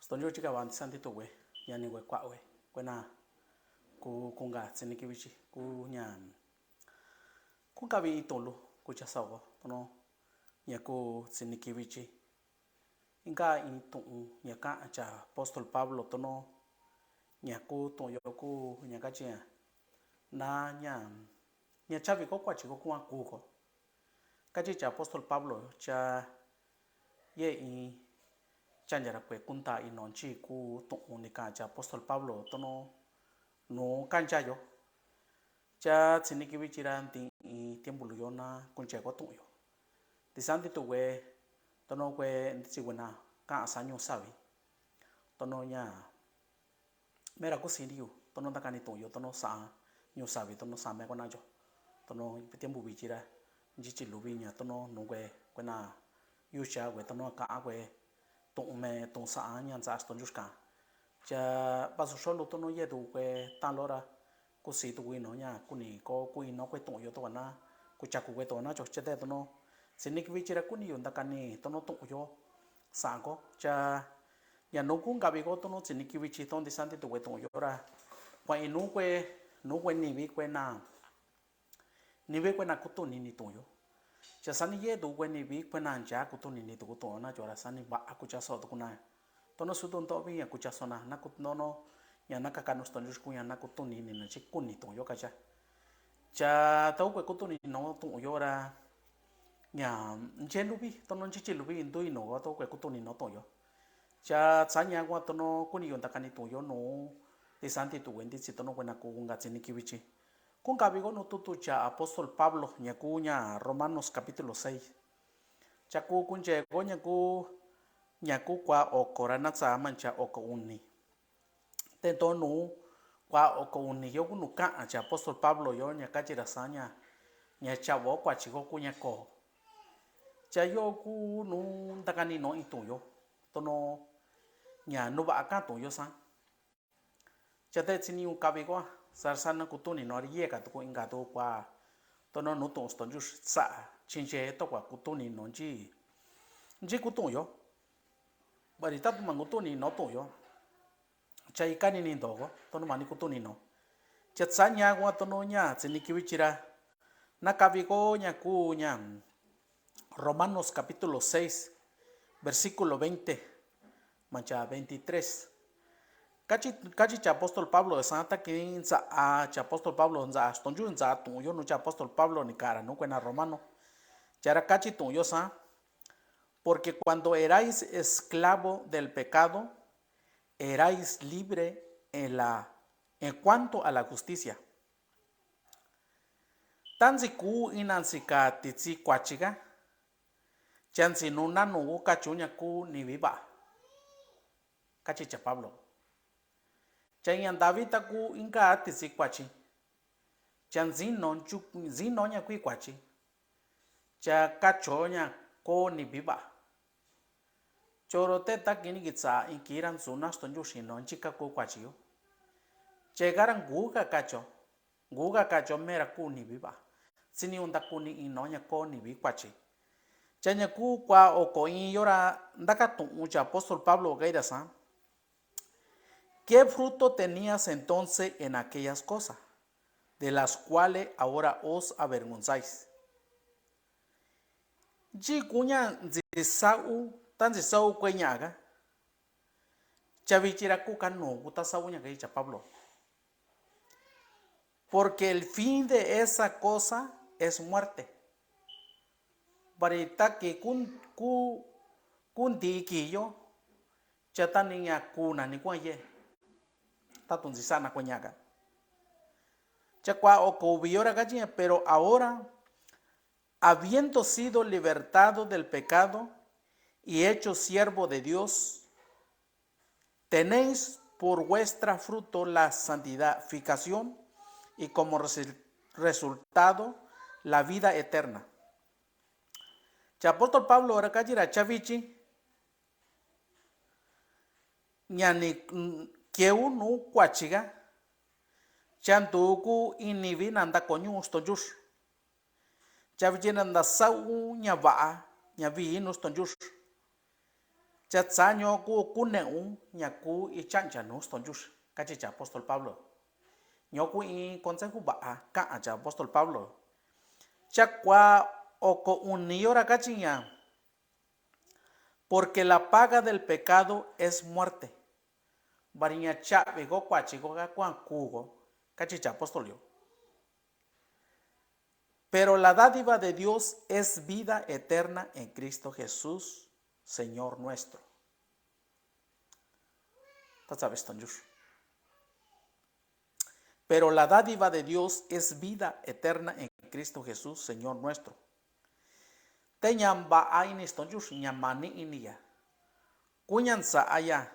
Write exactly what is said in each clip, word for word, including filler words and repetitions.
Stonyu chikava nti santi tuve ña ni kuekuaꞌa kuena ku kunka tsiniki vichi ku ña kunkavi in tuꞌun lu kuchasaoko tono ña ku tsiniki vichi. Inka in tuꞌun ña kaꞌan cha apóstol Pablo tono ña ku tuꞌun yo ku ña kachi ña na ña ña chavi ko kuachi ko kuan kuko. Kachi cha apóstol Pablo cha yee in chanya ra kue kunta ino nchi ku tuꞌun ni kaꞌan cha apóstol Pablo tono nu kancha yo. Cha tsiniki vichi ra nti in tiempo lu yo na kuncheko tuꞌun yo. Nti santi tuve tono kue nti tsi kuena kaꞌan sañu savi tono ña mera kusi ntiyu tono ntakani tuꞌun yo tono saꞌan ñuꞌu savi tono saꞌan me kuenacho tono tiempo vichi ra nchichi luvi ña tono nu kue kuena yucha kue tono kaꞌan kue tuꞌun me tuꞌun saꞌan ña ntsaꞌa stonyu xkaꞌan. Cha vasu xolu tono yetu kue taꞌan lora kusi tuku ino ña kuni ko ku ino kue tuꞌun yo toka na kuchaku kue toka na cho chete tono tsiniki vichi ra kuni yu ntakani tono tuꞌun yo saꞌan ko cha ña nu kunkavi ko tono tsiniki vichi tono nti santi tuve tuꞌun yo ra kuaꞌin nu kue nu kue nivi kuena nivi kuena kutuni ini tuꞌun yo. Cha sani yeetu kue nivi kuena ncha kutuni ini tuku tuꞌun yo na cho ra sani vaꞌa kuchasoꞌo tuku na tono sutu ntoꞌo vi ña kuchasoꞌo na na ku tono ña na kakanu stonyu xku ña na kutuni ini na chi kuni tuꞌun yo kacha. Cha tau kue kutuni ino tuꞌun yo ra ña nche luvi tono nchichi luvi ndu ino ko tau kue kutuni ino tuꞌun yo. Cha tsaña kua tono kuni yu ntakani tuꞌun yo nu nti santi tuve nti tsi tono kuena ku kunka tsiniki vichi. Kunkavi ko nu tutu cha apóstol Pablo ña ku ña Romanos capítulo seis. Cha ku kunche ko ña ku ña ku kua oko ra natsa mancha oko uni. Te tono nu kua oko uni yo ku nu kaꞌan cha apóstol Pablo yo ña kachi ra saña ña chavo kuachi ko ku ña ko. Cha yo ku nu ntakani ino in tuꞌun yo tono ña nu vaꞌa kaꞌan tuꞌun yo san. Cha te tsi ni un kavi ko sa ra sa na kutuni ino ri yeka tuku inka tuku kua tono nu tuꞌun stonyu saꞌa chinche to kua kutuni ino nchi nchi kutuꞌun yo. Vari tatu ma kutuni ino tuꞌun yo. Cha ikani ni ntoko tono mani kutuni ino. Cha tsaña kua tono ña tsiniki vichi ra na kavi ko ña ku ña Romanos capítulo seis versículo veinte mancha veintitrés. Kachi kachi cha apóstol Pablo san ta ki ntsaꞌa cha apóstol Pablo ntsaꞌa stonyu ntsaꞌa tuꞌun yo nu cha apóstol Pablo ni kaꞌan ra nu kuena Romano. Cha ra kachi tuꞌun yo san. Porque cuando erais esclavo del pecado, erais libre en la en cuanto a la justicia. Tantsi ku ina ntsi ka titsi kuachi ka cha ntsi nu nanu ku kachu ña ku nivi vaꞌa. Kachi cha Pablo. Cha ña ntavi ta ku inka titsi kuachi cha ntsino ntsino ña kui kuachi. Cha kacho ña ko nivi vaꞌa. Choro te ta kini kitsa in kira ntsu na stonyu xino nchi ka ku kuachi yo. Cheka ra ngu ka kacho ngu ka kacho mera ku nivi vaꞌa. Tsi ni un ntakuni ino ña ko nivi kuachi. Cha ña ku kua oko in yo ra ntaka tuꞌun cha apóstol Pablo kaira san. ¿Qué fruto tenías entonces en aquellas cosas, de las cuales ahora os avergonzáis? Nchi ku ña ntsi saꞌu ta ntsi saꞌu kue ñaꞌa ka. Cha vichi ra ku kanu ku ta saꞌu ña kayi cha Pablo. Porque el fin de esa cosa es muerte. Vari ta ki ku ku ku nti ki yo. Cha tani ña ku nani kuan ye. Tatu ntsi saꞌa na kuan ñaꞌa ka. Cha kua oko uvi yo ra kachi ña pero ahora habiendo sido libertado del pecado y hecho siervo de Dios, tenéis por vuestra fruto la santificación y como resultado la vida eterna. Cha apóstol Pablo ra kachi ra cha vichi ña ni keu nu kuachi ka cha ntuku ini vi na ntakoñuꞌu stonchux. Cha vichi na ntasaꞌu ña vaꞌa ña vii nu stonchux. Chatsa ñoku kune'u ñaku icha'anja nu stonchux, kachi cha apóstol Pablo. Ñoku i consejo va'a ka'a cha apóstol Pablo. Chakua oko uni yora kachi ña. Porque la paga del pecado es muerte. Bari ña cha'vi ko kuachi ko ka kuan ku ko, kachi cha apóstol yo. Pero la dádiva de Dios es vida eterna en Cristo Jesús, Señor nuestro. Tatsa visto Dios. Pero la dádiva de Dios es vida eterna en Cristo Jesús, Señor nuestro. Te ña va'a ini stonchux, ña mani ini ya. Ku ña ntsa'a ya,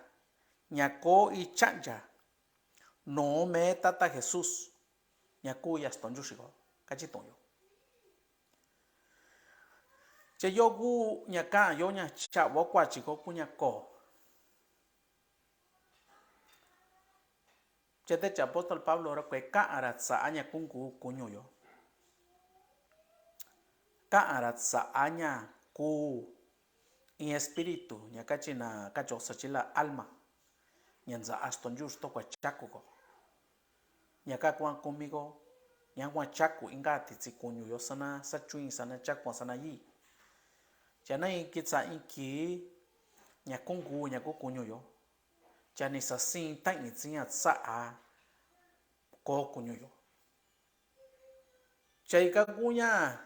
ña ko icha'anja nu me tata Jesús, ña ku ya stonchux ko, kachi tu'un yo. Che yo ku ña ka'a yo ña cha'vo kuachi ko ku ña ko. Che te cha apóstol Pablo ra kue ka'ara tsa'a ña kungu kuñu yo. Ka'ara tsa'a ña ku in espíritu ña kachi na kacho sachila alma. Ña ntsa'a stonchux to kua chaku ko. Ña ka kuan kumi ko, ña kuan chaku inka titsi kuñu yo sana, sachuin sana, chakua sana yi. Cha na in kitsa in ki, ña kungu ña ku kuñu yo. Cha ni sasin ta'i tsi ña tsa'a ko kuñu yo. Cha ika ku ña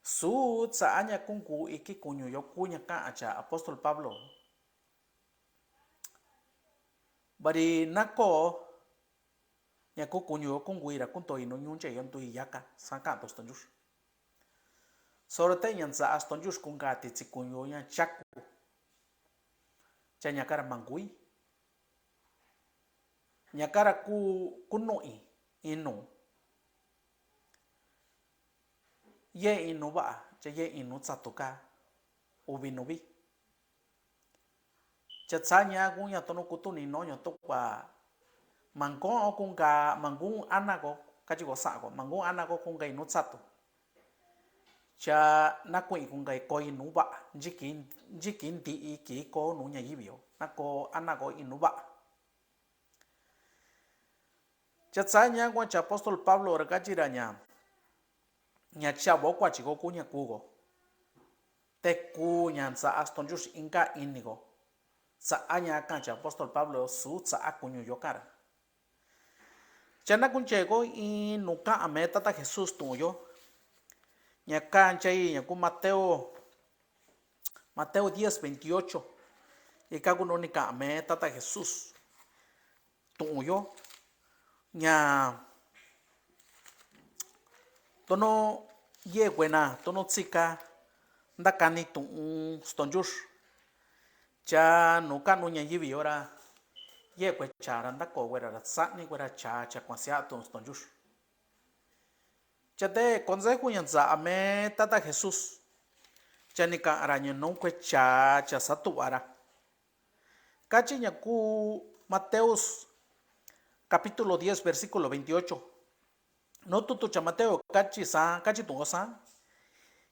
su tsa'a ña kungu iki kuñu yo ku ña ka'a cha apóstol Pablo. Bari nako ña ku kuñu yo kungu ira kunto inu ñunche yo ntui yaka sa ka'a to stonchux. Soro te ña ntsa'a stonchux kunga titsi kuñu yo ña chaku. Cha ña kara mangui. Ña kara ku kunu'i inu. Ye inu va'a, cha ye inu tsatu ka uvi nuvi. Cha tsa ña ku ña tono kutuni no ño to kua mango kunga mango ana ko, kachi ko sa ko, mango ana ko kunga inu tsatu. Cha na ku'i kunga ko inu va'a, nchiki, nchiki nti'i ki ko nu ña yivi yo, na ko ana ko inu va'a. Cha tsa ña kuan cha apóstol Pablo ra kachi ra ña, ña cha'vo kuachi ko ku ña ku ko. Te ku ña ntsa'a stonchux inka ini ko. Tsa'a ña ka'an cha apóstol Pablo su tsa'a kuñu yo ka'an ra. Cha na kunche ko inu ka'an me tata Jesús tu'un yo. Ña ka'an cha i ña ku Mateo Mateo diez veintiocho. Ika ku noni ka'an me tata Jesús tu'un yo ña tono yekuena tono tsika ntakani tu'un stonchux. Cha nu ka'nu ña yivi yo ra yekue cha ra ntako kuera ra tsa'ni kuera cha cha kuan sia tu'un stonchux. Cha te consejo ña ntsa'a me tata Jesús. Cha ni ka'an ra ña nu kue cha cha satu'va ra. Kachi ña ku Mateos capítulo diez versículo veintiocho. Nu tutu cha Mateo kachi sa, kachi tu'un yo sa.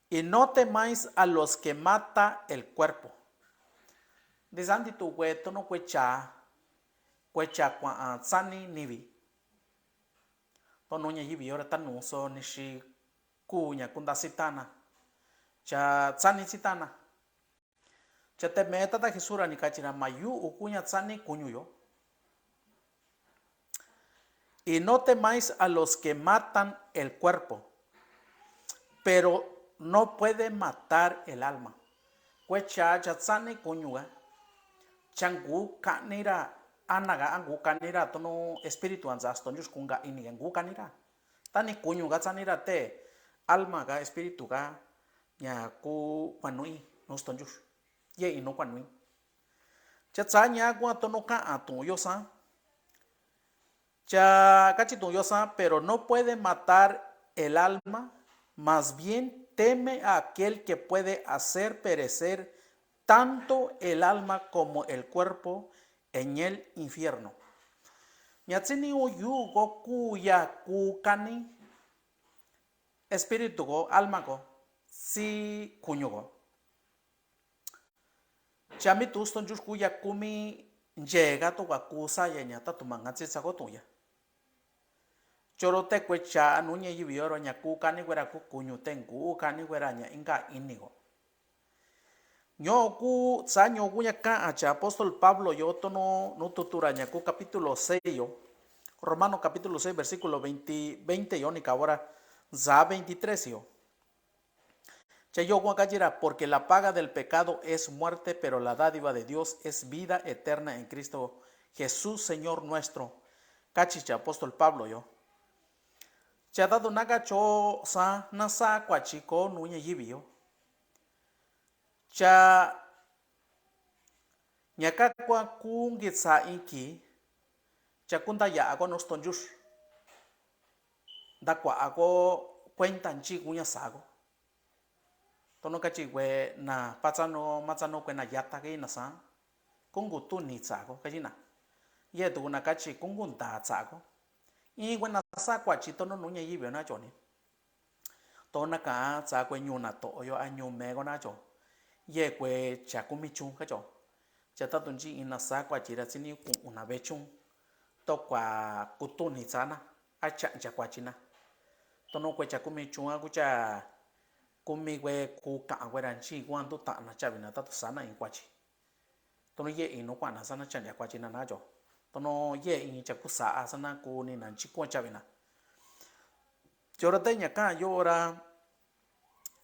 Y no temáis a los que mata el cuerpo. Ntisan ntitu kue tono kue cha, kue cha kua'an tsa'ni nivi. Tono ña yivi yo ra tanu so nixi ku ña ku nta sitana. Cha tsa'ni sitana. Cha teme tata Jesús ra ni kachi ra ma yu'u ku ña tsa'ni kuñu yo. Y no temáis a los que matan el cuerpo, pero no puede matar el alma. Kue cha cha tsa'ni kuñu ka. Cha ngu ka'ni ra ana ka a ngu ka'ni ra tono espíritu a ntsa stonchux kunga ini ka ngu ka'ni ra. Tani kuñu ka tsa'ni ra te alma ka espíritu ka ña ku kuanu'i nu stonchux. Ye inu kuanu'i. Cha tsa ña kua tono ka'an tu'un yo sa. Cha kachi tu'un yo sa, pero no puede matar el alma, más bien teme a aquel que puede hacer perecer tanto el alma como el cuerpo en el infierno. Ña tsini u yu ko ku ya ku kani espíritu ko alma ko si kuñu ko. Cha mitu stonyu kuya kumi nchega to kua ku saaya ña tatu manga tsitsa ko tuya. Choro te kue cha nu ña yivi oro ña ku kani kuera ku kuñu te ngu kani kuera ña inka ini ko. Ño ku sa ño ku ña kaa cha apóstol Pablo yo tono nu tutu ra ña ku capítulo seis yo, Romano capítulo seis versículo veinte, veinte yo ni kavora za veintitrés yo. Cha yo kua kachira, porque la paga del pecado es muerte, pero la dádiva de Dios es vida eterna en Cristo Jesús, Señor nuestro. Kachi cha apóstol Pablo yo. Cha tatu naka cho sa na sa kuachi ko nu ña yivi yo. Cha ña ka kua ku ngitsa inki, cha ku ntaya'a ko nu stonyu. Ntakua'a ko kuenta nchi ku ña sa ko. Tono kachi kue na patsano matsano kue na yata ke na sa. Ku ngu tuni tsa ko kachi na. Ye tuku na kachi ku ngu nta tsa ko. In kue na sa kuachi tono nu ña yivi na choni. Tono na ka tsa kue ñuna to'o yo a ñume ko na cho. Ye kue cha kumi chu kacho. Cha tatu nchi ina sa kuachi ra tsini ku'un na ve chu. To kua ku tuni tsa na. A cha'ancha kuachi na. Tono kue cha kumi chu a ku cha kumi kue ku ka'a kue ra nchi kua ntu ta'ana chavi na tatu sa na in kuachi. Tono ye in nu kuana sa na cha'ancha kuachi na na cho. Tono ye in cha ku sa'a sa na ku ni na nchi kua chavi na. Choro te ña ka yo ora.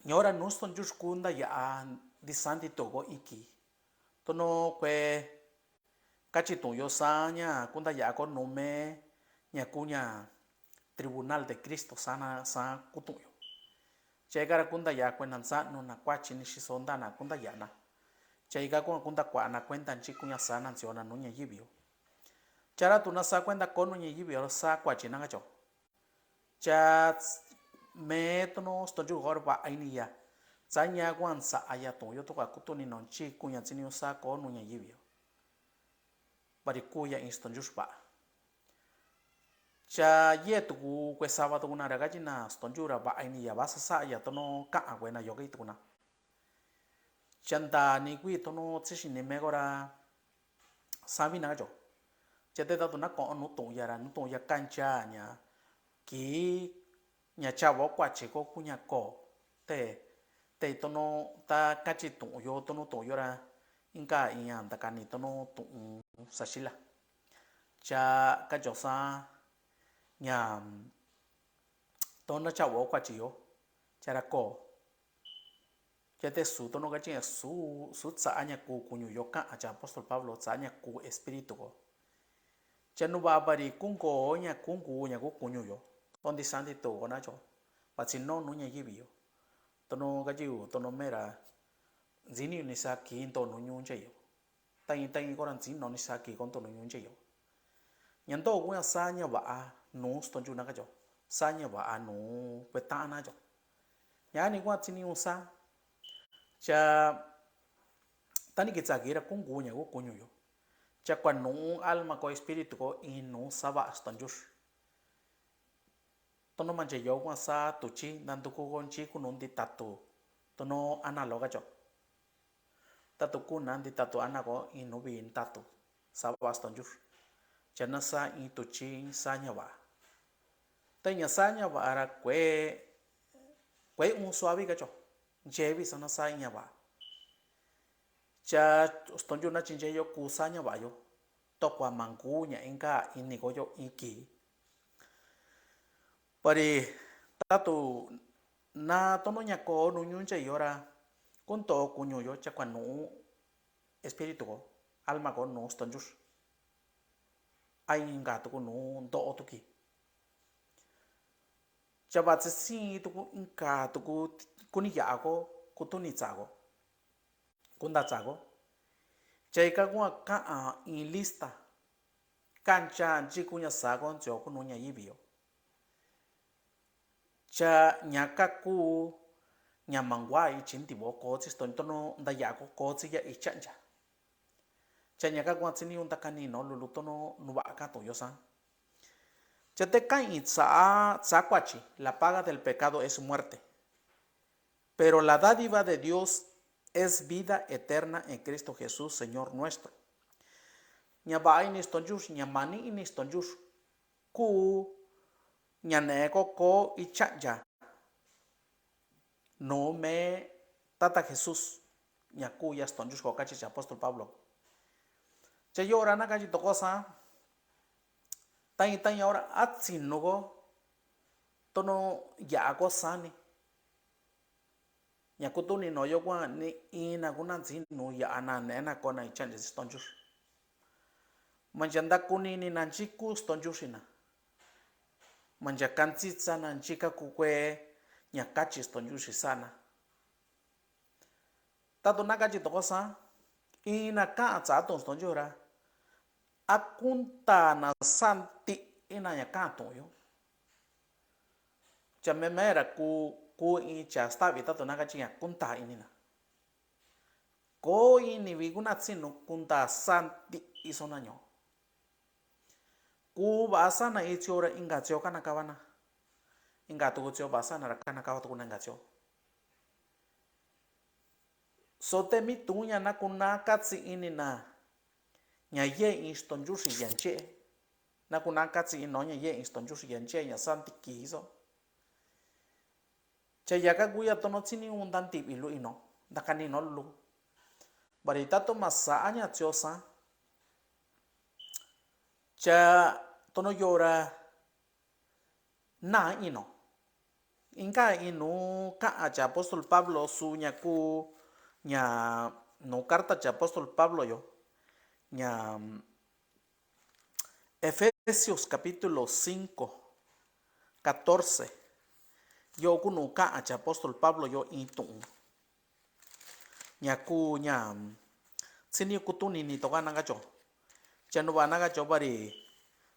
Ña ora nu stonyu ku ntaya'a ntisanti to ko iki. Tono kue kachi tu'un yo sa ña ku ntaya'a ko nume ña ku ña tribunal de Cristo sa na sa ku tu'un yo. Cha ika ra ku ntaya'a kue na ntsa'nu na kuachi ni xiso nta na ku ntaya'a na. Cha ika kua ku ntakua'a na kuenta nchi ku ña sa na ntsio na nu ña yivi yo. Cha ra tu na sa kuenta ko nu ña yivi yo sa kuachi na kacho. Cha me tono stonyu ko ra va'a ini ya. Sa ña kua nsa'a ya tu'un yo to kua ku tuni no nchi ku ña tsini yo sa ko nu ña yivi yo. Vari kuya in stonyu va'a. Cha ye tuku kue sava tuku na ra kachi na stonyu ra va'a ini ya va sa sa'a ya tono ka'a kue na yo kai tuku na. Cha nta ni kui tono tsixini me ko ra savi na kacho. Cha te tatu na ko'o nu tu'un ya ra nu tu'un ya kancha ña ki ña chavo kuachi ko ku ña ko te te tono ta kachi tu'un yo tono tu'un yo ra inka iña ntakani tono tu'un saxila. Cha kacho sa ña tono chavo kuachi yo cha ra ko. Cha te su tono kachi ña su su tsa'a ña ku kuñu yo ka'a cha apóstol Pablo tsa'a ña ku espíritu ko. Cha nu va'a vari ku nko ña ku nku ña ku kuñu yo. Tono ntisanti to ko na cho. Vatsi no nu ña yivi yo. Tono kachi u tono mera ntsini ni sa ki nto nu ñu'un nche yo. Tañi tañi ko ra ntsino ni sa ki ko nto nu ñu'un nche yo. Ña nto ku ña sa ña va'a nu stonyu na kacho. Sa ña va'a nu kue ta'an na cho. Ña ni kua tsini un sa. Cha tani kitsa ki ra ku nku ña ku kuñu yo. Cha kua nu alma ko espíritu ko in nu sa va'a stonyu. Tono manche yo kua sa tuchi ntanduku ko nchi ku nu ntitatu. Tono ana lo kacho. Tatu kuna ntitatu ana ko in nuvi ntatu sa va'a stonyu. Cha na sa in tuchi sa ña va'a. Te ña sa ña va'a ra kue kue un suavi kacho. Nchevi sa na sa ña va'a. Cha stonyu na chinche yo ku sa ña va'a yo. To kua manku ña inka ini ko yo in ki. Pari tatu na tono ña ko nu ñu'un nche yo ra ku nto kuñu yo cha kua nu espíritu ko alma ko nu stonyu. Ai inka tuku nu nto tuki. Cha vatsi si tuku inka tuku ku ni ya'a ko ku tuni tsa ko. Ku nta tsa ko. Cha ika kua ka'a in lista. Kancha nchi ku ña sa ko ntsio ku nu ña yivi yo. Cha ña ka ku ña mangua i chi ntivo ko tsi stonyu tono ntaya'a ko ko tsi ya i cha'ancha. Cha ña ka kua tsini un ntakani no lulu tono nu va'a ka tu'un yo sa. Cha te ka'i tsa tsa kuachi la paga del pecado es muerte. Pero la dádiva de Dios es vida eterna en Cristo Jesús, Señor nuestro. Ñavaꞌa ini Xtoo Ntiuxi, ñamani ini Xtoo Ntiuxi, kuu ñaneꞌe ko koo i chaꞌanja nuu me Tata Jesús, ña kuu ya Xtoo Ntiuxi ko, kachi chi apóstol Pablo. Chi yoꞌo ra na kachi toko san, tain tain ora a tsinu ko tonu yaꞌa ko sani. Ña kutuni noyo kua ni ina kuna ntsi nu yaꞌa na neꞌe na ko na i chaꞌanja Xtoo Ntiuxi. Mancha ntakunini na nchi kuu Xtoo Ntiuxi na. Mancha kantsitsa na nchi ka kuu kue ña kachi Xtoo Ntiuxi saꞌa na. Tatu na kachi toko san, ina kaꞌan tsa tuꞌun Xtoo Ntiuxi ra, a kuntaa na saꞌa ntiꞌi na ña kaꞌan tuꞌun yo. Cha meme ra ku, ku in cha stavi tatu na kachi ña kuntaa ini na. Ko ini vi kuna tsinu kuntaa saꞌa ntiꞌi so na ño. Ku vaꞌa saꞌa na i tio ra inka tio kanakava na. Inka tuku tio vaꞌa saꞌa na ra kanakava tuku na inka tio. Sote mi tuꞌun ña na kunaa katsi ini na ña yee i Xtoo Ntiuxi yancheꞌe. Na kunaa katsi ini no ña yee i Xtoo Ntiuxi yancheꞌe ña saꞌa ntiꞌi kiso. Cha yaka kuya tono tsini un ntantivi luꞌi no, ntakani no lulu. Bari tatu masaꞌa ña tio san. Cha tono yora na ino. Inka inu kaꞌan chi apóstol Pablo su ña ku ña nu carta chi apóstol Pablo yo. Ña Efesios capítulo cinco, catorce. Yo ku nu kaꞌan chi apóstol Pablo yo in tuꞌun. Ña ku ña tsini kutuni ni toka na kacho. Cha nu vaꞌa na kacho bari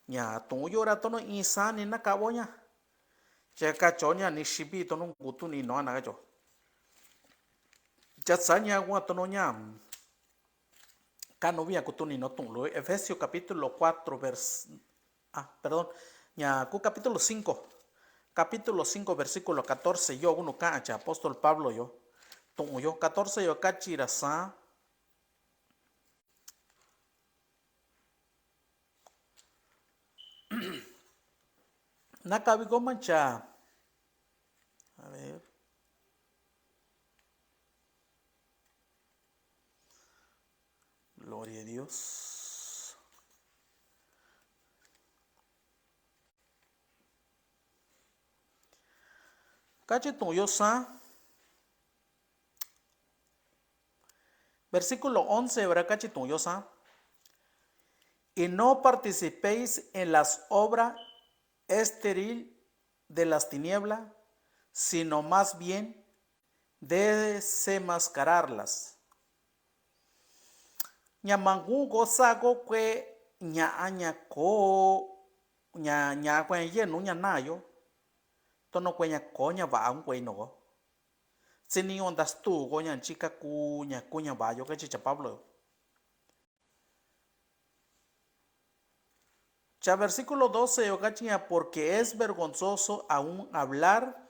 ña tuꞌun yo ra tono in sani na kavo ña. Cha kacho ña ni xivi tono kutuni no na kacho. Cha tsa ña kua tono ña. Kanu via kutuni no tuꞌun lu Efesios capítulo cuatro vers, ah, perdón, ña ku capítulo cinco, capítulo cinco versículo catorce yo ku nu kaꞌan chi apóstol Pablo yo tuꞌun yo catorce yo kachi ra san. Na kavi ko mancha. A ver. Gloria a Dios. Kachi tuꞌun yo san. Versículo once, ¿verdad? Kachi tuꞌun yo san. Y no participéis en las obras estéril de las tinieblas, sino más bien desenmascararlas. Ña maku ko saꞌa ko kue ñaꞌa ña ko ña ñaꞌa kue yee nu ña na yo. Tono kue ña ko ña vaꞌa kue ino ko. Tsini yo ntastu ko ña nchi ka ku ña ku ña vaꞌa yo kachi chi Pablo. Cha versículo doce yo kachi ña, porque es vergonzoso aún hablar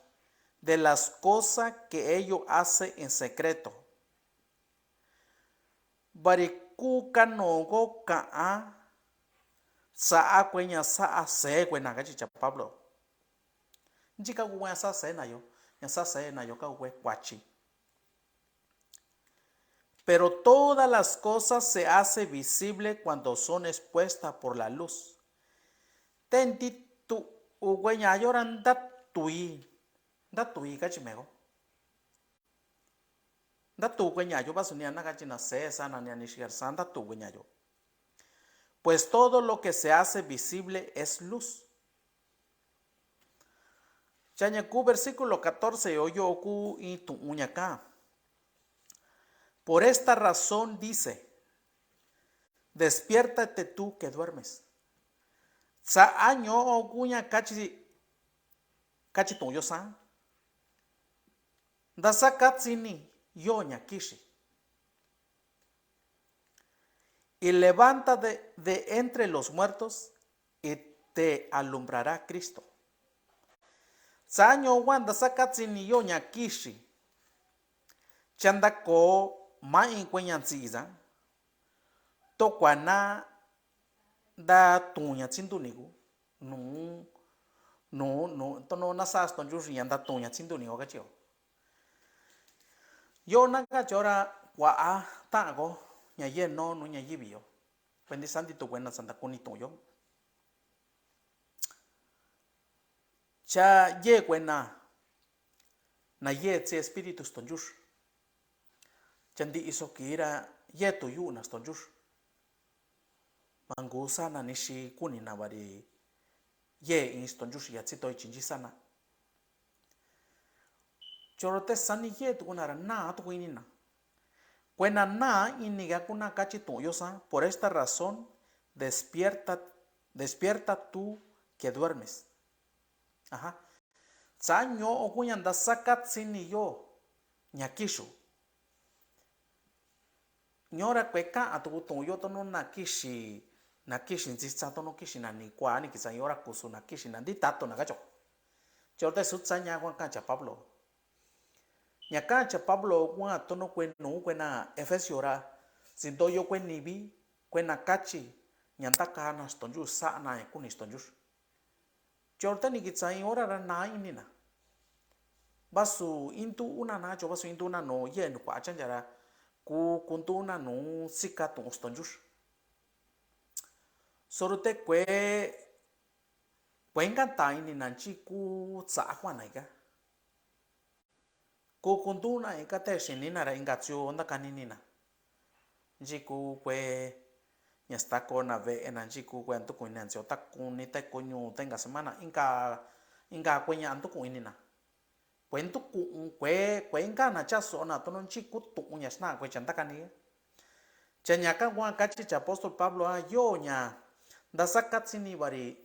de las cosas que ellos hacen en secreto. Bari ku kanu ko kaꞌan saꞌa kue ña saꞌa se kue na kachi chi Pablo. Nchi ka ku kue ña saꞌa se na yo, ña saꞌa se na yo ka ku kue kuachi. Pero todas las cosas se hace visible cuando son expuestas por la luz. Te nti tuꞌu kue ña yo ra ntatui, ntatui kachi meko. Ntatui kue ña yo, vasu ni a na kachi na se sa na ni a ni xikar sa ntatui kue ña yo. Pues todo lo que se hace visible es luz. Cha ña ku versículo catorce yo yo ku in tuꞌun ña ka. Por esta razón dice, despiértate tú que duermes. Saꞌa ñoꞌo ku ña kachi, kachi tuꞌun yo san. Ntasakatsini yo ña kixi. Y levántate de entre los muertos y te alumbrará Cristo. Saꞌa ñoꞌo kua ntasakatsini yo ña kixi. Cha nda ko ma'i kue ña ntsi sa, tokua na nda tuña tsi ntuni ku, nu nu nu tono na sa stonyu ña nda tuña tsi ntuni ko kachi yo. Yo na kachi ora kua ta ko ña ye no nu ña yivi yo. Kuenti santi tu kuena sa nda kuni tu'un yo. Cha ye kuena na ye tsi espíritu stonyu. Cha nti'i so kira ye tu yu'u na stonyu. Mangu sana nixi kuni na vari ye in stonyu ya tsi toi chinchi sana. Choro te sani ye tu kuna ra na tu kuini na. Kuena na ini ga kuna kachi tu'un yo sa, por esta razón despierta, despierta tú que duermes. Aha. Tsa ño'o kuña nda saka tsini yo ña kixu. Ñora kue ka'a tuku tu'un yo tono na kixi, na kixi ntsitsa tono kixi na ni kua ni kitsa ñora kusu na kixi na ntitatu na kacho. Choro te sutsa ña kua kacha Pablo. Ña kacha Pablo kua tono kue nu kue na Efesio ra tsinto yo kue nivi kue na kachi ña ntaka na stonyu sa na kuni stonyu. Choro te ni kitsa in ora ra na ini na. Vasu intu una na cho vasu intu una no ye nu kua chancha ra ku kuntu una nu sika tu'un stonyu. Soro te kue kue nkanta ini na nchi ku tsa kua na ika. Ku kuntu na ika te xini na ra inka tsio nta kani ni na. Nchi ku kue ña stako na ve'e na nchi ku kue ntuku ini na ntsio ta kuni te kuñu te inka semana inka inka kue ña ntuku ini na. Kue ntuku kue kue inka na chaso na tono nchi ku tu'un ña sna kue cha nta kani. Cha ña ka kua kachi cha apóstol Pablo a yo ña nta saka tsini vari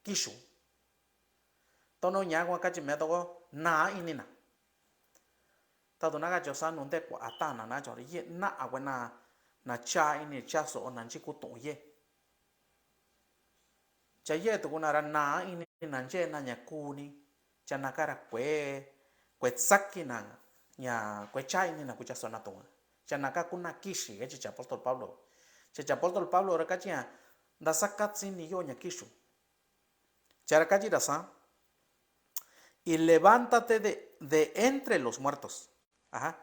kixu. Tono ña kua kachi me toko na ini na. Tatu na kachi osa nu nte kua ata na na chori ye na a kue na na cha ini chaso na nchi ku tu'un ye. Cha ye tuku na ra na ini na nche na ña kuni. Cha na ka ra kue kue tsaki na ña kue cha ini na ku chaso na tu'un. Cha na ka ku na kixi kachi cha apóstol Pablo. Cha cha apóstol Pablo ra kachi ña nta saka tsini yo ña kixu. Cha ra kachi ra sa y levántate de, de entre los muertos. Aha.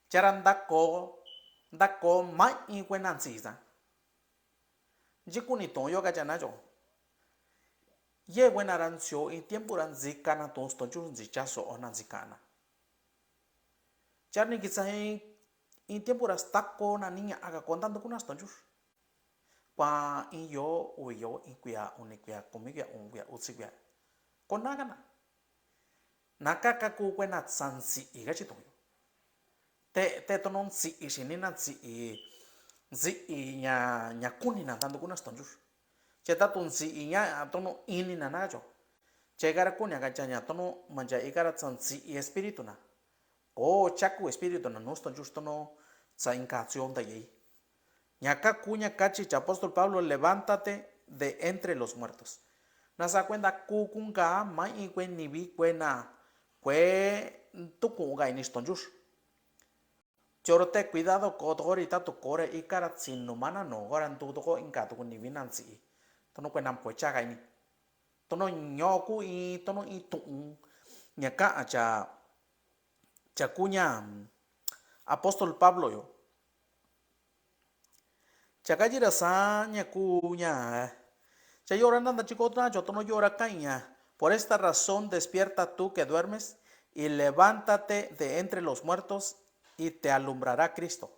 Cha ra nta ko nta ko ma'i kue na ntsi sa. Nchi kuni tu'un yo kacha na cho. Ye kue na ra ntsio in tiempo ra ntsi kana tu'un stonyu ntsi chaso na ntsi kana. Cha ni kitsa in tiempo ra stako na ni ña aka ko nta ntuku na stonyu. Kua in yo uvi yo in kuia uni kuia kumi kuia u'un kuia utsi kuia. Ko na kana. Na ka ka ku kue na tsa ntsi'i kachi tu'un yo. Te te tono ntsi'i xini na ntsi'i ntsi'i ña ña kuni na nta ntuku na stonyu. Che tatu ntsi'i ña tono ini na na cho. Che ka ra kuni a kacha ña tono mancha ika ra tsa ntsi'i espíritu na. Ko chaku espíritu na nu stonyu tono tsa inka tsio nta yei. Ña ka ku ña kachi cha apóstol Pablo levántate de entre los muertos. Na sa kuenta ku kunka ma'i kue nivi kue na kue ntuku ka ini stonyu. Choro te kuidado ko toko ri tatu ko ra ika ra tsinu mana no ko ra ntu toko inka tuku nivi na ntsi'i. Tono kue na kue chaka ini. Tono ño'o ku in tono in tu'un ña ka'a cha cha ku ña apóstol Pablo yo. Cha kachi ra sa ña ku ña. Cha yo ra nanda chiko na cho tono yo ra ka'i ña. Por esta razón despierta tú que duermes y levántate de entre los muertos y te alumbrará Cristo.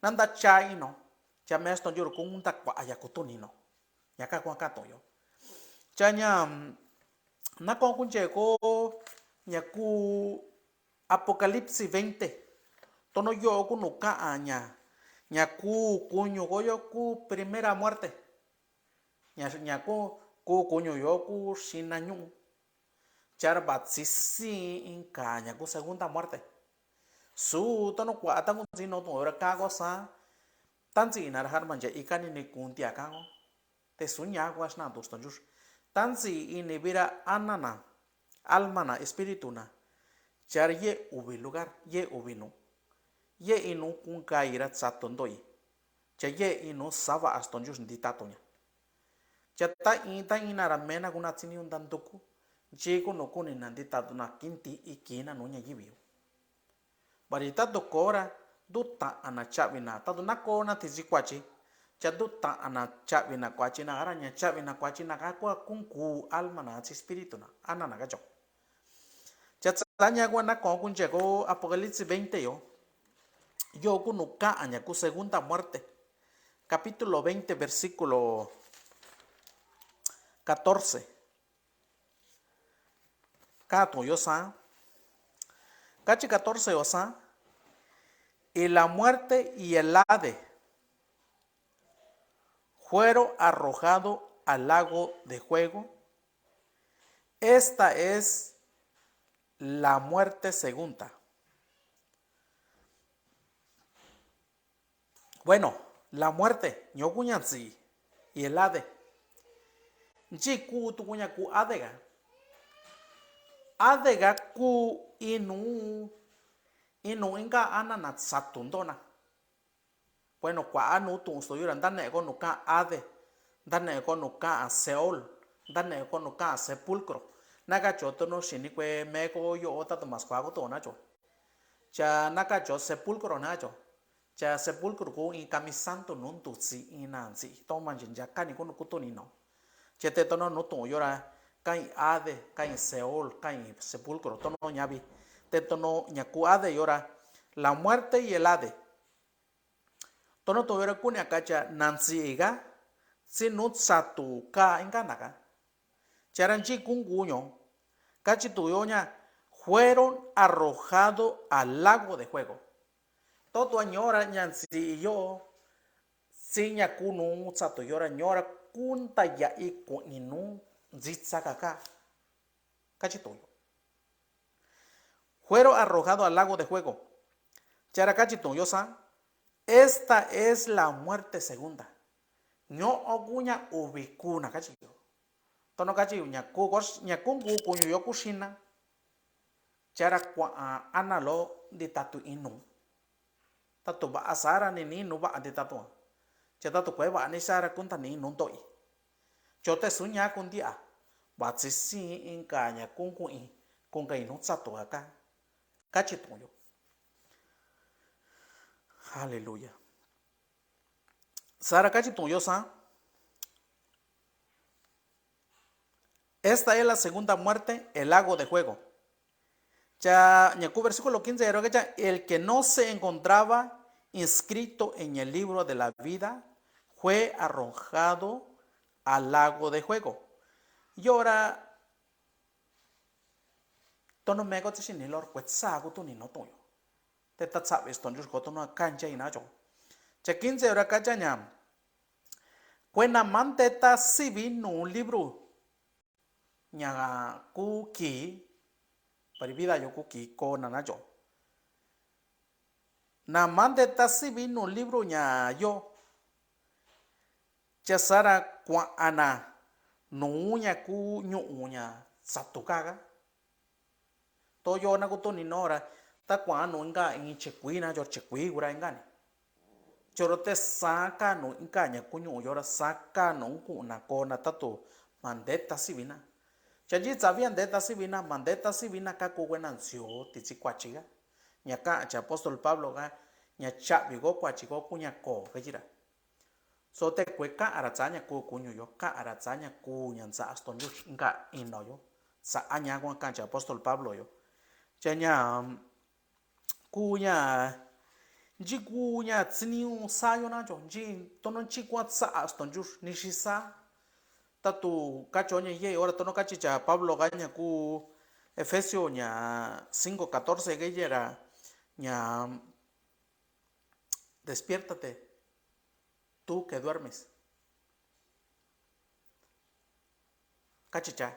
Nanda cha ino. Cha me stonyu ra ku nta kua ya kutuni no. Ña ka kua katu'un yo. Cha ña na ko kunche ko ña ku Apocalipsis veinte. Tono yo ku nu ka'a ña ña ku kuñu ko yo ku primera muerte. Ña ña ku ku kuñu yo ku xina ñu'u. Cha ra vatsisi inka ña ku segunda muerte. Su tono kua ta ku ntsino tu'un yo ra ka ko sa ta ntsi'i na ra ja ra mancha ika ni ni kuntia ka ko. Te su ña kua xna tu stonyu. Ta ntsi'i ni vira ana na alma na espíritu na. Cha ra ye uvi lugar ye uvi nu. Yee inuu kunkaira tsatu nto'i. Cha yee inuu sava'a Señor Ntiyi Tatu ña. Cha ta in ta ina ra mena kuna tsiniu ntantuku. Chi kunu kunina Ntiyi Tatu na kinti ikina nu ña yiviu. Bari tatu kora duta'a na chavi na tatu na kona tisi kuachi. Cha duta'a na chavi na kuachi na kara ña chavi na kuachi na kakua kunku alma na tsi espíritu na ana na kacho. Cha tsa ña kua na ko kunche ko Apocalipsis veinte yo. Yo kunu ka'a ña ku segunda muerte. Capítulo veinte, versículo catorce. Ka'a tu yo sa. Kachi catorce yo sa. Y la muerte y el Hade fueron arrojado al lago de fuego. Esta es la muerte segunda. Bueno, la muerte, ñoku ña ntsi, y el Hade. Nchi ku tuku ña ku Hade ga. Hade ga ku inu, inu inka ana na tsatu ntona. Bueno, kua'a nu tu'un Señor ra, ntanee ko nu ka'a Hade, ntanee ko nu ka'a Seol, ntanee ko nu ka'a sepulcro. Na kacho tono xini kue Mexiko yo'o tatu mas kuaku tu'un na cho. Cha na kacho sepulcro na cho. Cha sepulcro ku in kamisantu nu ntutsi ina ntsi. Toma nchi ncha kani ku nu kutu ni no. Che te tono nu tu'un yora, kain Hade, kain Seol, kain sepulcro. Tono ñavi. Te tono ña ku Hade yora, la muerte y el Hade. Tono tu'un yora kuni a kacha na ntsi'i ga tsi nu tsatu ka inka na ka. Chara nchi kunku ño kachi tu'un yo ña fueron arrojado al lago de fuego. Totu a ñora ña ntsi'i yo tsi ña kunu tsatu yora ñora kunta ya i ku'ni nu ntsitsa ka ka. Kachi tu'un yo. Fueron arrojado al lago de fuego. Chara kachi tu'un yo sa. Esta es la muerte segunda. Ño'o ku ña uvi kuna kachi yo. Tono kachi ña ku ña kunku kuñu yo kuxina. Chara kua'a ana lo ntitatu inu. Tatu va'a sara ni ni nu va'a ntitatu. Cha tatu kue va'a ni sara kunta ni nu nto'i. Cho te suña kuntia. Vatsi si inka ña kunku'i kunka inu tsatu aka. Kachi tu'un yo. Aleluya. Sara kachi tu'un yo sa. Esta es la segunda muerte, el lago de fuego. Cha ña ku versículo quince yora kacha, el que no se encontraba inscrito en el libro de la vida fue arrojado al lago de fuego. Yora tono Mexiko tsi xini lor kue tsa ku tuni no tu'un yo. Te ta tsavi Señor ko tono kancha ina cho. Cha quince yora kacha ña. Kue na mandeta sivi nu libro ña ku ki, bari vida yo ku ki ko na na cho. Na mandeta sivi nu libro ña yo. Cha sara kua'a na nu ña ku ñu'u ña tsatu ka ka. To yo na ku tuni nora ta kua'a nu inka in chekui na yo chekui kura inka ni. Choro te saka nu inka ña ku ñu'u yora saka nu ku'u na ko na tatu mandeta sivi na. Cha nchi tsavi a ndeta sivi na mandeta sivi na ka ku kuena ntsio titsi kuachi ka. Ña ka'a cha apóstol Pablo ka ña chavi ko kuachi ko kuña ko ka yira. So te kue ka'ara tsa ña ku kuñu yo ka'ara tsa ña ku ña ntsa aston yux inka ino yo. Tsa a ña kua ka'a cha apóstol Pablo yo. Cha ña ku ña nchi ku ña tsiniu sa yo na cho nchi tono nchi kua tsa aston yux ni xi sa. Tatu kacho ña ye ora tono kachi cha Pablo ka ña ku Efesio ña cinco catorce ke yera ña despiértate, tú que duermes. Kachi cha.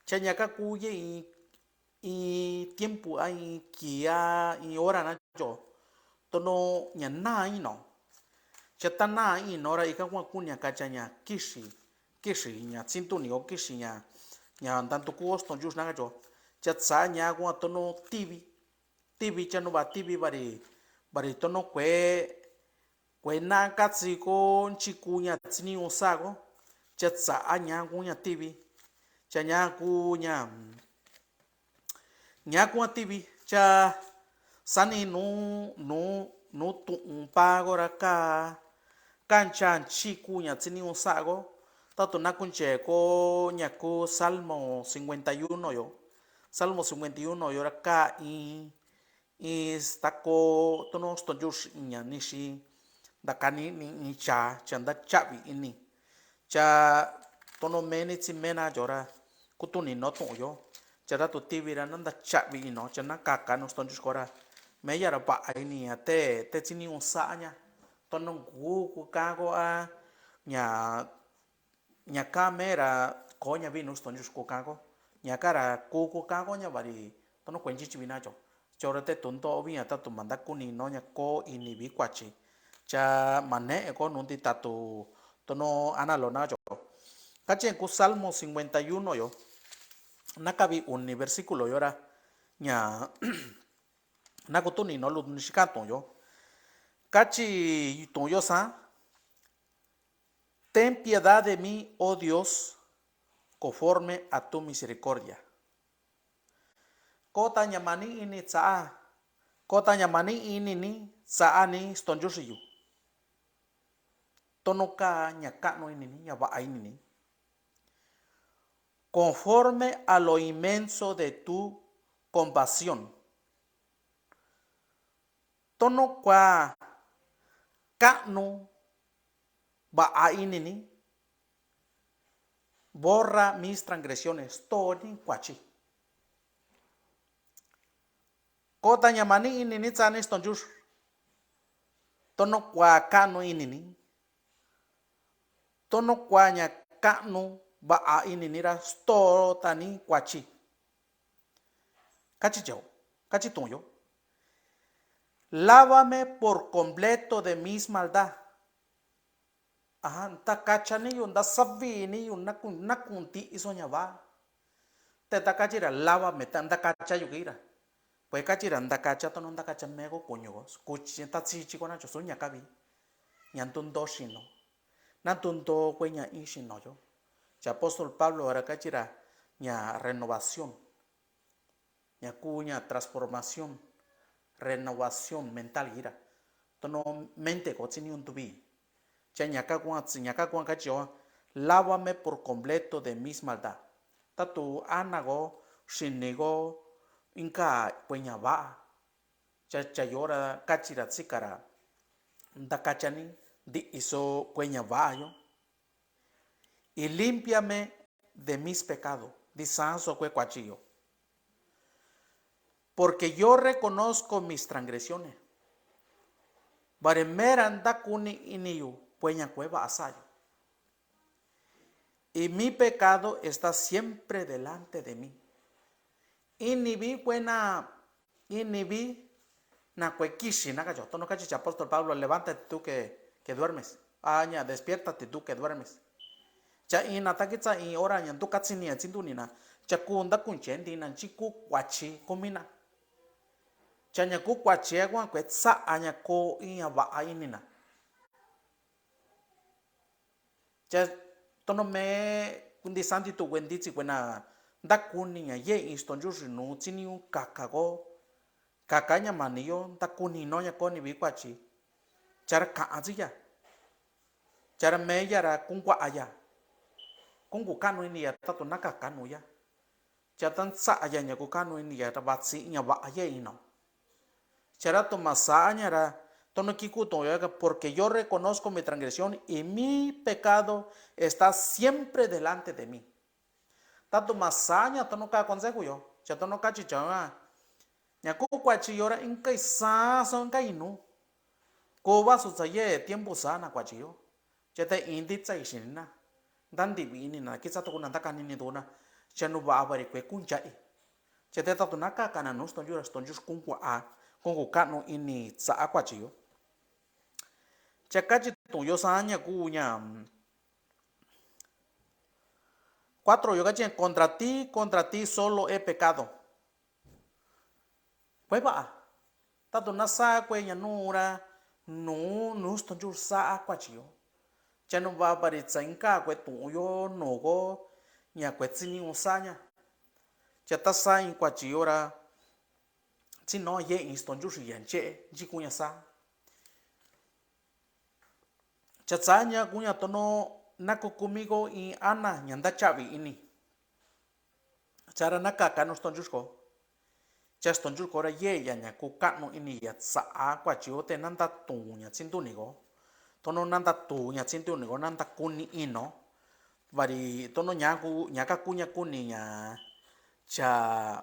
Cha ña ka ku ye in, in tiempo a in kia in ora na cho. Tono ña na ino. Cha ta na ino ra ika kua ku ña kacha ña kixi. Kixi ña tsintu ni o kixi ña. Ña ntantu ku oston yux na kacho. Cha tsa ña kua tono tivi. Tivi cha nu va tivi vari Vari tono kue, kue na'a katsi ko nchi kuña tsi niñu sa'a ko, cha tsa'a ña kuña tivi, cha ña kuña, ña kuña tivi, cha sani nu, nu, nu tu'un pa ko ra ka, ka ncha nchi kuña tsi niñu sa'a ko, tatu nakunche ko ña ku Salmo cincuenta y uno yo, Salmo cincuenta y uno yo ra ka in, in sta ko tono stonyu xi ña nixi, nta kani ni in cha, cha nta cha'vi ini. Cha tono meni tsi mena yo ra, kutuni no tu'un yo. Cha tatu tivi ra na nta cha'vi ino, cha na kaka nu stonyu ko ra. Meya ra va'a ini ña te, te tsi niñu sa'a ña. Tono ngu ku ka ko a, ña ña ka me ra ko ña vinu stonyu ku ka ko. Ña ka ra ku ku ka ko ña vari tono kue nchichi vina cho. Cho ra te tu nto vi ña tatu ma nta kuni no ña ko ini vi kuachi. Cha ma ne'e ko nunti tatu tono ana lo na cho. Kachi ku Salmo cincuenta y uno yo. Na kavi uni versículo yo ra. Ña na kutuni no lu ni xika tu'un yo. Kachi tu'un yo sa. Ten piedad de mí, oh Dios, conforme a tu misericordia. Kota ña mani ini tsa'a, kota ña mani ini ni tsa'a ni stonyu xiyu. Tono ka ña ka'nu ini ni, ña va'a ini ni. Conforme a lo inmenso de tu compasión. Tono kua ka'nu va'a ini ni. Borra mis transgresiones, stoo ni kuachi. Kota ña mani ini ni tsa'a ni stonyu. Tono kua ka'nu ini ni. Tono kua ña ka'nu va'a ini ni ra stoo ta ni kuachi. Kachi yo, kachi tu'un yo. Lávame por completo de mis maldad. Aja, nta kacha ni yu, nta savi ni yu, na ku, na kunti'i so ña va. Te nta kachi ra lávame, ta nta kacha yu kii ra. Pues kachi ra nta kacha, tono nta kacha me ko kuñu ko, kuchi ta tsichi ko na cho su ña kavi. Ña ntu nto xino. Na ntu nto kue ña in xino yo. Cha apóstol Pablo ra kachi ra ña renovación. Ña ku ña transformación, renovación mental ira. Tono mente ko tsi niñu ntuvi. Cha ña ka kua, ña ka kua kachi yo, lávame por completo de mis maldad. Tatu ana ko, xini ko, inka kue ña va'a. Cha, cha yo ra kachi ra tsika ra. Nta kacha ni, nti'i so kue ña va'a yo. Y límpiame de mis pecado. Nti'i sa so kue kuachi yo. Porque yo reconozco mis transgresiones. Vari me ra nta kuni ini yu kue ña kue va'a sa'a yu. Y mi pecado está siempre delante de mí. Ini vi kue na, ini vi na kue kixi na kachi yo. Tono kachi cha apóstol Pablo, levántate tú que, que duermes. A ña, despiértate tú que duermes. Cha ina ta kitsa in ora ña ntu katsini ña tsi ntuni na. Cha ku nta kunche nti na nchi ku kuachi kumi na. Cha ña ku kuachi a kua kue tsa'a ña ko in ña va'a ini na. Cha tono me nti'i sa nti'i tu kue ntitsi kue na nta kuni ña yee in stonyu xinu tsi niñu kaka ko. Kaka ña mani yo nta kuni no ña ko ni vi kuachi. Cha ra ka'a tsi ya. Cha ra me ya ra kunkua'a ya. Kunku ka'nu ini ya tatu na kaka nu ya. Cha ta ntsa'a ya ña ku ka'nu ini ya ra vatsi ña va'a ya ino. Cha ra tuma sa'a ña ra tono ki ku tu'un yo ka, porque yo reconozco mi transgresión y mi pecado está siempre delante de mí. Ta tuma sa'a ña tono ka consejo yo, cha tono kachi cha ña ku kuachi yo ra inka i sa so inka i nu. Ko vasu tsa ye tiempo sa na kuachi yo. Cha ta inti tsa i xini na. Nta ntivi ini na, kitsa tuku na nta kanini tuku na. Cha nu va'a vari kue kuncha'i. Cha te tatu na kaka na nu stonyu ra stonyu kunkua'a, kunku ka'nu ini tsa'a kuachi yo. Cha kachi tu'un yo sa ña ku ña, mm, cuatro yo kachi contra ti, contra ti solo he pecado. Kue va'a. Tatu na sakueña nura nu nu stonchur sa kuachi yo. Cha nu ba bari tsainka kue tuyo nu ko ña kue tsini usaña. Cha ta sa in kuachi yo ra tsino ye in stonchur ya nche nchikuña sa. Cha tsaña kuña tono na ku kumi ko in ana ña nda chavi ini. Cha ra na kaka nu stonchur ko. Cha stonchur ko ra yeya ña ku kanu ini ya tsa kuachi yo te na nda tuña tsintuni ko. Tono na nda tuña tsintuni ko na nda kuni ino. Bari tono ña ku ña ka kuña kuni ña cha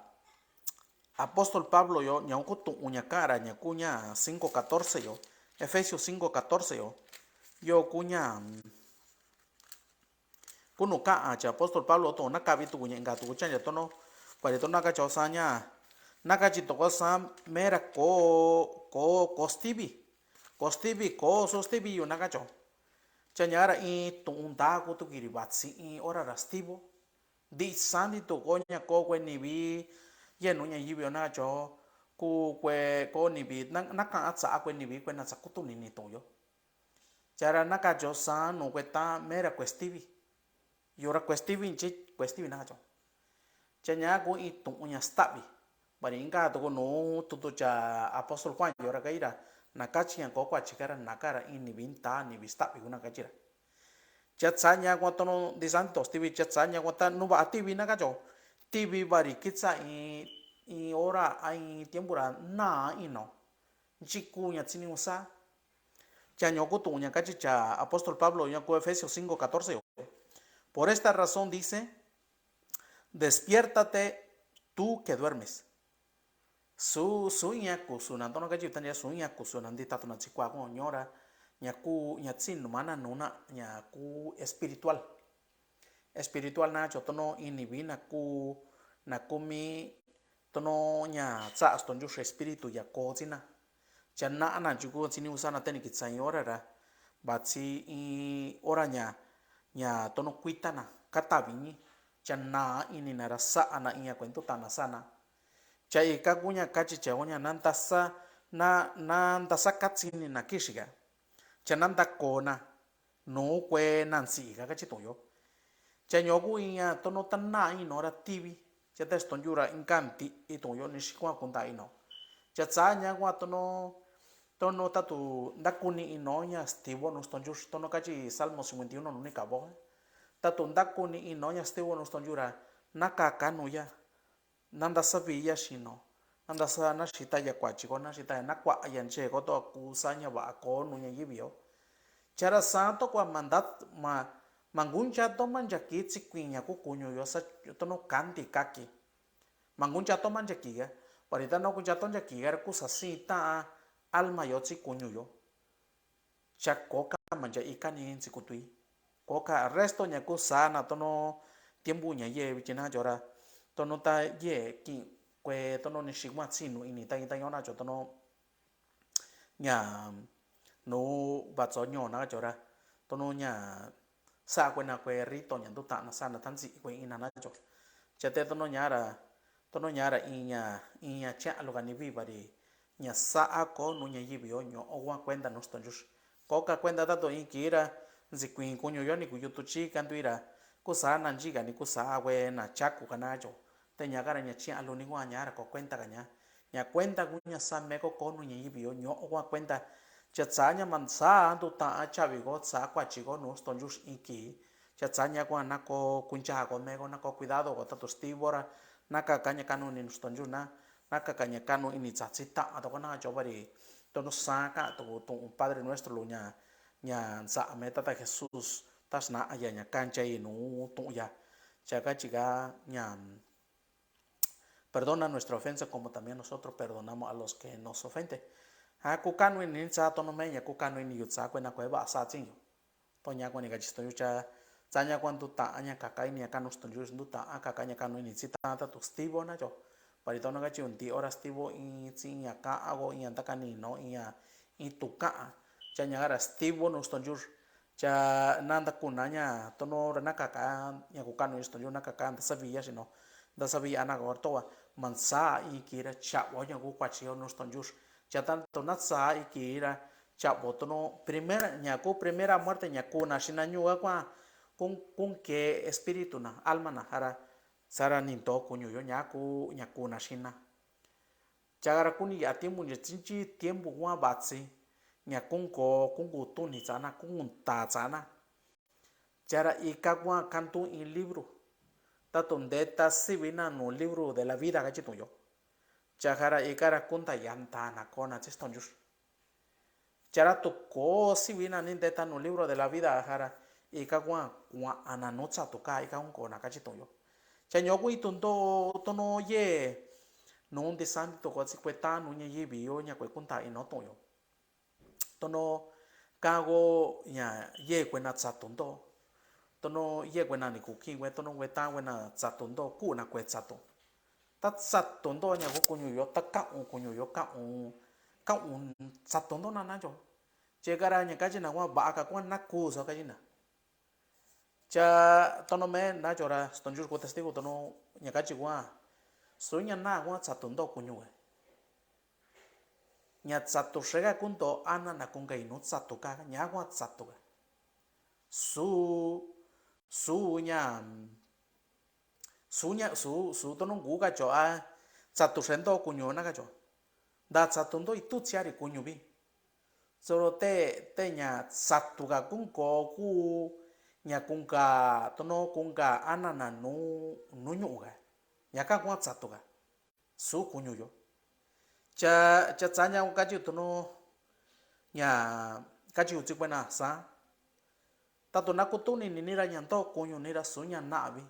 apóstol Pablo yo ña ku tuña kara ña kuña cinco catorce yo. Efesios cinco catorce yo. Yo kuña Kunu ka'a cha apóstol Pablo to na kavi tuku ña inka tuku cha ña tono. Kuari tono na kacho sa ña na kachi toko sa mera ko ko ko stivi. Ko stivi ko so stivi yu na kacho. Cha ña ra in tu'un nda ku tukiri vatsi in ora ra stivo. Di santi tu ko ña ko kue nivi yenu ña yivi yo na kacho. Ku kue ko nivi na ka'a tsa kue nivi kue na tsa kutuni ni tu'un yo. Cha ra na kacho sa nu kue ta mera kue stivi. Yo ra kue stivi nchi kue stivi na kacho. Cha ña ku in tu'un ña stavi. Bari inka tuku nu tutu cha apóstol Juan yo ra kaira na kachi ña ko kuachi kara na kara in nivi nta nivi stavi ku na kachi ra. Cha tsa ña kua tono di santi to stivi cha tsa ña kua ta nu va tivi na kacho. Tivi bari kitsa in in ora a in tiempo ra na ino. Nchiku ña tsini usa. Cha ña ku tu'un ña kachi cha apóstol Pablo ña ku Efesios cinco catorce yo. Por esta razón dice, despiértate tú que duermes. Su su iña kusu na tono kachi tanya su iña kusu na ndi tatu na tsikua ko ñora ña ku ña tsin mana nuna ña ku espiritual. Espiritual na cho tono ini vi na ku na kumi tono ña tsa stonju espíritu ya ko tsina. Cha na na chuku tsini usa na teni kitsa in ora ra. Ba tsi in ora ña ña tono kuita na kata viñi. Cha na ini na ra sa na iña kuentu tana sa na. Cha ika kuña kachi cha oña na nda sa na na nda sa katsini na kixiga. Cha na nda ko na nu kue na ntsi'i ka kachi tu'un yo. Cha ño ku iña tono ta na ino ra tivi. Cha ta stonju ra inka nti'i tu'un yo ni xi kua kunta ino. Cha tsa ña kua tono tono tatu nda kuni ino ña stivo nu stonju tono kachi Salmo cincuenta y uno nu ni kavo. Tatu nda kuni ino ña stivo nu stonju ra na kaka nu ya. Na nda savi ya xino. Na nda sa na xita ya kuachi ko na xita ya na kua'a ya nche ko to ku sa ña va'a ko nu ña yivi yo. Cha ra sa to kua ma nda ma ma nguncha to ma ncha ki tsikuiña ku kuñu yo sa tono kanti kaki. Ma nguncha to ma ncha ki ga. Bari ta no kuncha to ncha ki ga ra ku sa si ta alma yo tsikuñu yo. Cha ko ka mancha ika ni ntsikutui. Ko ka resto ña ku sa na tono tiempo ña ye vichi na cho ra tono ta ye ki kue tono ni xi kua tsinu ini ta ita yo na cho tono ña nu vatso ño na cho ra tono ña sa kue na kue rito ña ndu ta na sa na ta ntsi kue ina na cho. Cha te tono ña ra tono ña ra iña iña cha lu ka ni vi vari ña sa'a ko nu ña yivi yo ño'o kua kuenta nu stonju. Ko ka kuenta tatu in kii ra ntsikui kuñu yo ni ku yutu chi kantui ra ku sa na nchi ka ni ku sa kue na chaku ka na cho. Te ña ka ra ña chi a lu ni kua ña ra ko kuenta ka ña ña kuenta ku ña sa me ko ko nu ña yivi yo ño'o kua kuenta. Cha tsa ña ma sa ndu ta chavi ko tsa kuachi ko nu stonju in kii. Cha tsa ña kua na ko kuncha ko me ko na ko cuidado ko tatu stivo ra na kaka ña kanu ni nu stonju na na kaka ña kanu ini tsatsi ta'a toko na cho vari tono sa ka toko tu'un Padre Nuestro lu ña ña nsa me Tata Jesús ta sna aya ña kancha inu tu'un ya. Cha ka chika ña perdona nuestra ofensa como también nosotros perdonamos a los que nos ofende. Ha ku kanu ini tsa tono me ña ku kanu ini yu tsa kue na kue va sa tsin yu. To ña kua ni kachi stonju cha tsa ña kua ndu ta'a ña kaka ini ña kanu stonju ndu ta'a kaka ña kanu ini tsi tata tu stivo na cho. Pari tono kachi un ti ora stivo in tsi ña ka'a ko in ña nta kani no in ña in tu ka'a. Cha ña kara stivo nu stonju. Cha na nta kuna ña tono ra na kaka ña ku kanu ini stonju na kaka nta savi ya xino. Nta savi ana ko towa. Ma nsa in kira cha wa ña ku kuachi yo nu stonju. Cha tanto na tsa iki ra, cha'abo tono primera, ña ku primera muerte ña kuna xina ñuga kua, kun kun ke espíritu na, alma na, jara sara ni nto kuñu yo ña ku ña kuna xina. Chara kuni ya tiempo ña tsinchi tiempo kua batsi, ña kun ko kun ku tuni tsana, kun ta tsana. Chara ika kua kantu in libro. Tato ndeta siwina nu libro de la vida kachi tuyo. Chajara ika ra kunta yanta na kona tsi stonjux. Chara tu ko siwina ni ndeta nu libro de la vida jara ika kua kuana nu tsatu ka ika un kona kachi tuyo. Cha ño ku itu ndo tono ye nu ndi sandi to ko tsi kueta nu ña yivi yo ña kue kunta ino tuyo. Tono kago ña ye kuena tsatu ndo. Tono ye kuena ni kuki kue tono kueta kuena tsatu ndo kuna kue tsatu. Ta tsatu ndo ña ku kuñu yo ta kaun kuñu yo kaun kaun tsatu ndo na na yo. Che kara ña kachi na kua va'a ka kua na kuso kachi na. Cha tono me na chora stonjux ku testigo tono ña kachi kua. Su ña na kua tsatu ndo kuñu kue. Ña tsatu xega kundo ana na kunga inu tsatu ka ña kua tsatu ka. Su su ña su ña su su tono ngu ka cho a tsatu xendo kuñu na ka cho. Nda tsatu ndo itu tsiari kuñu vi. Soro te te ña tsatu ka kunko ku ña kunga tono kunga ana na nu nu ñu'u ka. Ña ka kua tsatu ka. Su kuñu yo. Cha cha tsa ña kachi tono ña kachi utsi kuena sa. Tato na kutuni ni nira ña ndo kuñu nira su ña navi.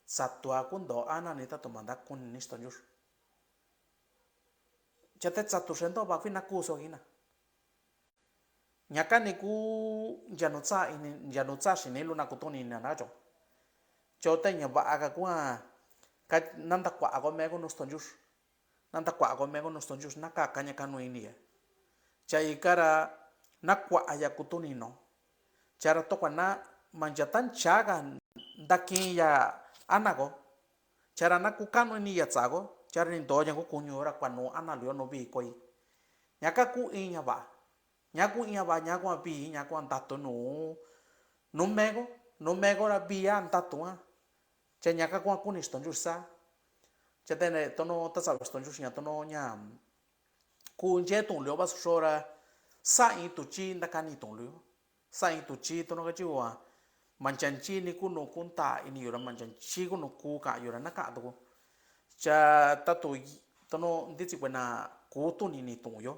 Tsatu a kundo ana ni tato manda kuni ni stonjux. Cha te tsatu xendo va kui na kuso kina. Ña kani ku yanu tsa ini yanu tsa xini luna kutuni na na cho. Cho te ña va'a ka kua ka na nda kua ko me ko nu stonjux. Na nda kua ko me ko nu stonjux na ka ka ña kanu ini ya. Cha ika ra na kua ya kutuni no. Cha ra to kua na mancha tan cha ka nda kin ya ana ko. Chara na ku kanu ini ya tsa ko chara ni ndo ña ku kuñu ra kua nu ana lio nu vi koi. Ña ka ku iña va. Ña ku iña va ña kua vi ña kua ndatu nu. Nu meko nu meko ra vi a ndatu a. Cha ña ka kua kuni stonjux sa. Cha tene tono ta sa stonjux ña tono ña. Ku nche tun lio va su xora. Sa in tu chi nda kani tun lio. Sa in tu chi tono ka chi ua. Manchanchi ni ku nu ku nta ini yura manchanchi ku nu ku ka yura na ka tu ku. Cha ta tu tono ndi tsi kuena ku tu ni ni tu yo.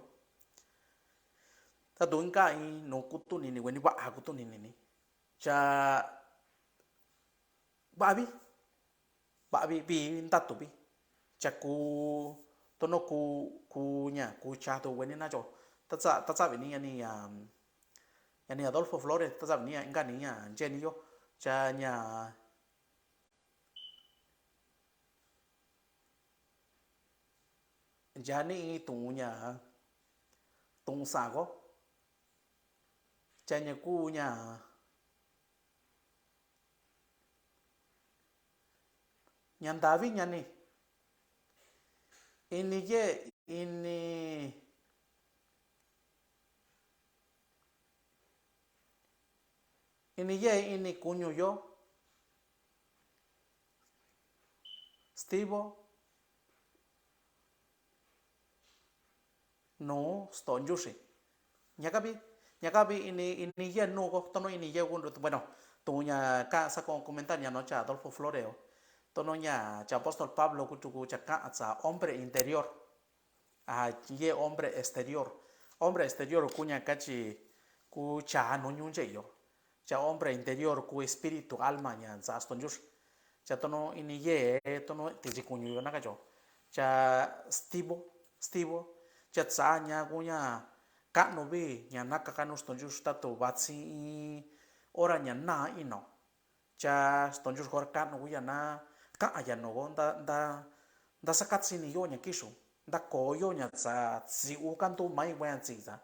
Ta tu in ka in nu ku tu ni ni kueni va ku tu ni ni ni. Cha va vi. Va'a vi vi nda tu vi. Cha ku tono ku ku ña ku cha tu weni na cho. Ta tsa ta tsa vi ni ña ni ña ni Adolfo Flores ta tsa vi ni ña inka ni ña nche ni yo. Cha ña. Cha ni tu ña tu sa ko. Cha ña ku ña. Ña ndavi ña ni. Ini ye ini. Ini ye ini kuñu yo. Stivo. Nu sto nchuxi. Ña ka vi ña ka vi ini ini ye nu ko tono ini ye ku bueno. Tu ña ka sa ko comentar ña no cha Adolfo Flores o. Tono ña cha apóstol Pablo ku tuku cha ka tsa hombre interior. A ye hombre exterior. Hombre exterior ku ña kachi ku cha nu ñunche yo. Cha hombre interior ku espíritu alma ña tsa sto nchuxi. Cha tono ini ye tono tichi kuñu yo na kacho. Cha stivo stivo. Cha tsa ña ku ña kanu vi ña na kakanu sto nchuxi ta tu vatsi. Ora ña na ino. Cha sto nchuxi ko ra kanu ku ya na ka'a ya no ko nda nda nda sakatsini yo ña kixu. Nda ko yo ña tsa tsi u kantu mai wa ña tsi tsa.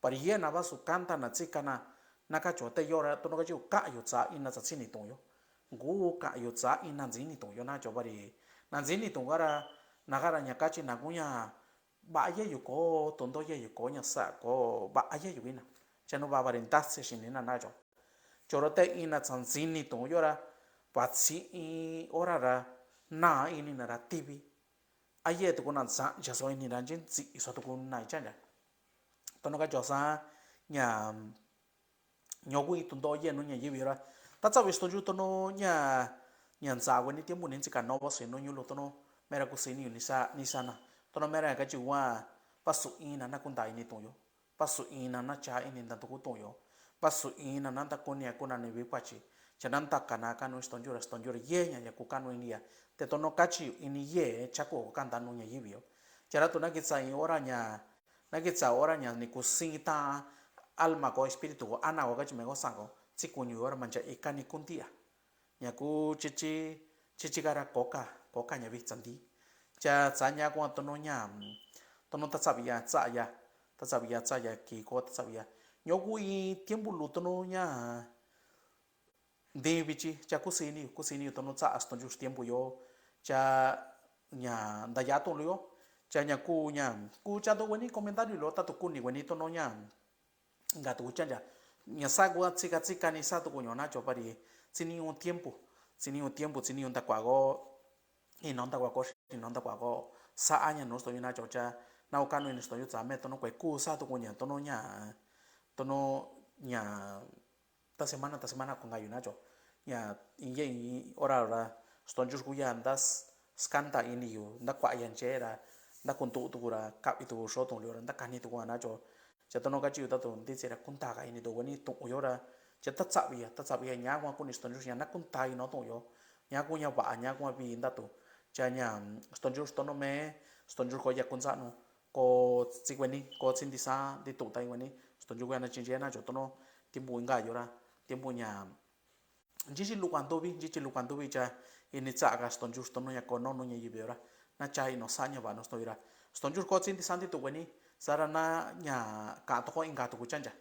Pari ye na va su kanta na tsi kana na kacho te yo ra tono kachi u ka'ayu tsa ina tsa tsini tu yo. Ngu ka'ayu tsa ina ntsini tu yo na cho pari na ntsini tu kara na kara ña kachi na ku ña va'a yeyu ko, tundo yeyu ko, ña sa'a ko, va'a yeyu ina. Cha nu vava ri ndase xini na na cho. Choro te ina tsa ntsini tu'un yora, va tsi in ora ra na ini na ra tivi. A ye tuku na ntsa ya so ini ra nchi ntsi so tuku na icha ya. Tono ka cho sa ña ñoku i tundo ye nu ña yivi ra. Ta tsavi sto ju tono ña ña ntsa weni tiempo ni ntsi ka no va si nu ñu lu tono mera ku si ni ni sa ni sa na. Tono mera ka chi wa pa su ina na kunda ini tu'un yo. Pasu ina na cha ini nda tuku tu'un yo. Pasu ina na nda kuni a kuna ni vi pachi. Cha na nda kana kanu sto ju ra sto ju ra ye ña ya ku kanu ini ya. Te tono kachi ini ye cha ku kanda nu ña yivi yo. Cha ra tu na kitsa in ora ña na kitsa ora ña ni ku sin ta alma ko espíritu ko ana ko kachi me ko sa ko. Tsi kuñu ora mancha ika ni kundia. Ña ku chichi chichi kara koka koka ña vitsandi. Cha tsa ña kua tono ña tono ta tsaviya tsaya ta tsaviya tsaya ki ko ta tsaviya. Ñoku i tiempo lu tono ña ndi vichi cha kusini kusini tono tsa asto ju tiempo yo. Cha ña ndaya tono yo. Cha ña ku ña ku cha to weni comentario lo ta to kuni weni tono ña nga tu chancha. Ña sa kua tsika tsika ni sa tuku ño na cho pari tsini un tiempo tsini un tiempo tsini un takua ko. Ino takua ko ino takua ko sa aña nu sto ño na cho cha na uka nu ini sto ño tsa me tono kue ku sa tuku ña tono ña tono ña ta semana ta semana ko nga yu na cho. Ña in ye in ora ora sto ño ku ya nda skanta ini yu nda kua ya nche ra nda kuntu tuku ra kavi tuku so tuku ra nda kani tuku na cho. Cha tono kachi yu ta tu ndi tsi ra kunta ka ini tu weni tu'un yo ra. Cha ta tsaviya ta tsaviya ña kua kuni sto ño ña na kunta ino tu'un yo. Ña ku ña va ña kua vi nda tu. Cha ña sto ño tono me sto ño ko ya kuntsa nu ko tsi weni ko tsi ndi sa ndi tu'un ta weni sto ño ko ya na chinche na cho tono tiempo nga yo ra tiempo ña nchichi lukua nduvi nchichi lukua nduvi cha ini tsa ka sto ño tono ña ko no nu ña yivi ra. Na cha ino sa ña va nu sto ra sto ño ko tsi ndi sa ndi tu'un weni sa ra na ña ka to ko inka tuku chancha.